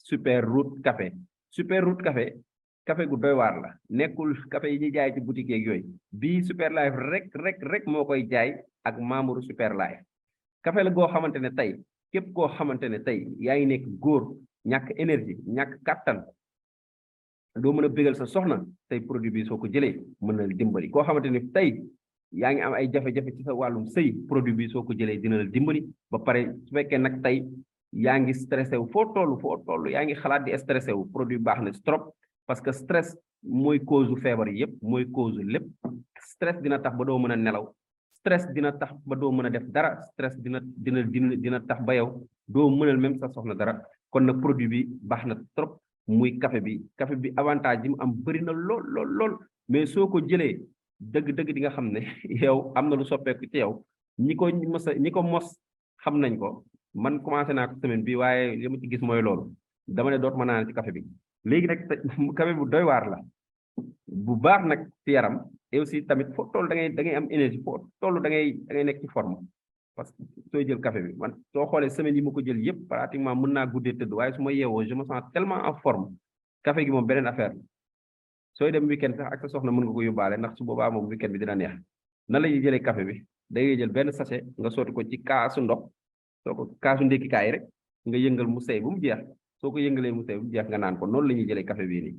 super root café café gu doy waar la nekkul café yi ñuy jaay ci boutique yeeg yooyu bii super life rek moo koy jaay ak membre super life café la goo xamante ne tey képp koo xamante ne tey yaa ngi nekk góor ñàkk énergie ñàkk kàttan doo mën a bégal sa soxna tey produit bi soo ko jëlee mën na dimbali koo xamante ne tey yaa ngi am ay jafe-jafe ci sa wàllum sëy produit bi soo ko jëlee dina la dimbali ba pare su fekkee nag tey yaa ngi stressé wu foo toll yaa ngi xalaat di stressé wu produit baax na trop parce que stress mooy cause u feebar yëpp mooy cause lépp stress dina tax ba doo mën a nelaw stress dina tax ba doo mën a def dara stress dina tax ba yow doo mënal même sa soxna dara kon nag produit bi baax na trop muy café bi avantage yi mu am bëri na lool mais soo ko jëlee dëgg di nga xam ne yow am na lu soppeeku ci yow ñi ko mos xam nañ ko man commencé naa ko semaine bi waaye li ma ci gis mooy loolu dama ne dootuma naan ci café bi léegi nag café bu doy waar la bu baax nag ci yaram et aussi tamit foo toll da ngay am énergie foo toll da ngay nekk ci forme parce que sooy jël café bi man soo xoolee semaine yi ma ko jël yëpp pratiquement mën naa guddee tëdd waaye su ma yeewoo je me sens tellement en forme café gi moom beneen affaire la sooy dem weekend sax ak sa soxna mën nga ko yóbbaale ndax su boobaa moom weekend bi dina neex nan la ñuy jëlee café bi da ngay jël benn sachet nga sotti ko ci kaasu ndox soo ko kaasu ndékkikaay rek nga yëngal mu sey bu mu jeex soo ko yëngalee mu sey bu mu jeex nga naan ko noonu la ñuy jëlee café bii nii